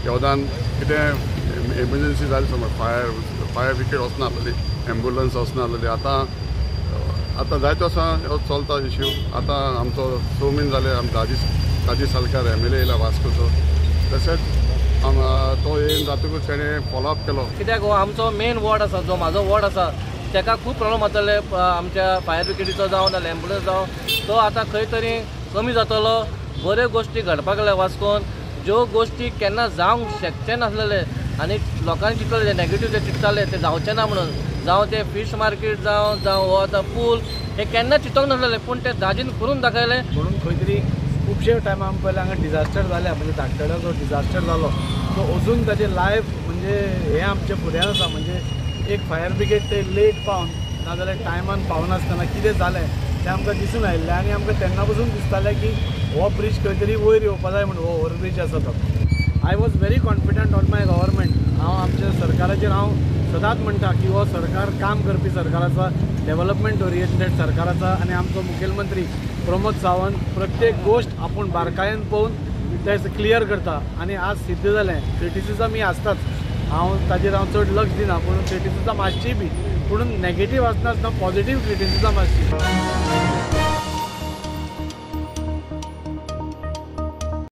ह्या कितें एमर्जन्सी जाली समज फायर ब्रिगेड वचना आसलेली, एम्बुलन्स वचना आसलेली. आतां आतां जायतो आसा हो चलता इश्यू. आतां आमचो 6 म्हयने जाले दाजी सालकार MLA येयला वास्कोचो, तशेंच तो येवन जातकूच तेणें फॉलोअप केलो. कित्याक हो आमचो मेन वॉर्ड आसा, जो म्हाजो वॉर्ड आसा ताका खूब प्रॉब्लम जाताले आमच्या फायर ब्रिगेडीचो जावं नाल्यार एम्बुलन्स जावं, तो आतां खंय तरी कमी जातलो. बऱ्यो गोश्टी घडपाक लागल्या वास्कोन, ज्यो गोश्टी केन्ना जावंक शकचे नासलेले आनी लोकांनी चिंतलेले नेगेटीव जे चिंतताले ते जावचे ना म्हणून, जावं ते फीश मार्केट जावं जावं हो आतां पूल, हे केन्ना चिंतूंक नासलेले पूण ते दाजीन करून दाखयले. म्हणून खंय तरी खुबशे टायमा आमकां पयलें हांगा डिजास्टर जाल्या, म्हणजे धाकटड्यार जो डिजास्टर जालो तो अजून ताजें लायफ म्हणजे हें आमच्या फुड्यान आसा. म्हणजे एक फायर ब्रिगेड ते लेट पावन नाजाल्यार टायमान पावनासतना कितें जालें तें आमकां दिसून आयिल्लें आनी आमकां तेन्ना पसून दिसतालें की हो ब्रिज खंय तरी वयर येवपा जाय म्हणून, हो ओवरब्रिज आसा तो. I was very confident on my government. हांव आमच्या सरकाराचेर हांव सदांच म्हणटा की हो सरकार काम करपी सरकार आसा, डेवलपमेंट ओरिएंटेड सरकार आसा आनी आमचो मुखेलमंत्री प्रमोद सावंत प्रत्येक गोश्ट आपूण बारकायेन पळोवन ते क्लियर करता आनी आज सिद्ध जालें. क्रिटिसिजम ही आसताच, हांव ताजेर हांव चड लक्ष दिना, पूण क्रिटिसिजम आसची बी, पूण नेगेटीव आसनासतना पॉझिटीव क्रिटिसिजम आसची.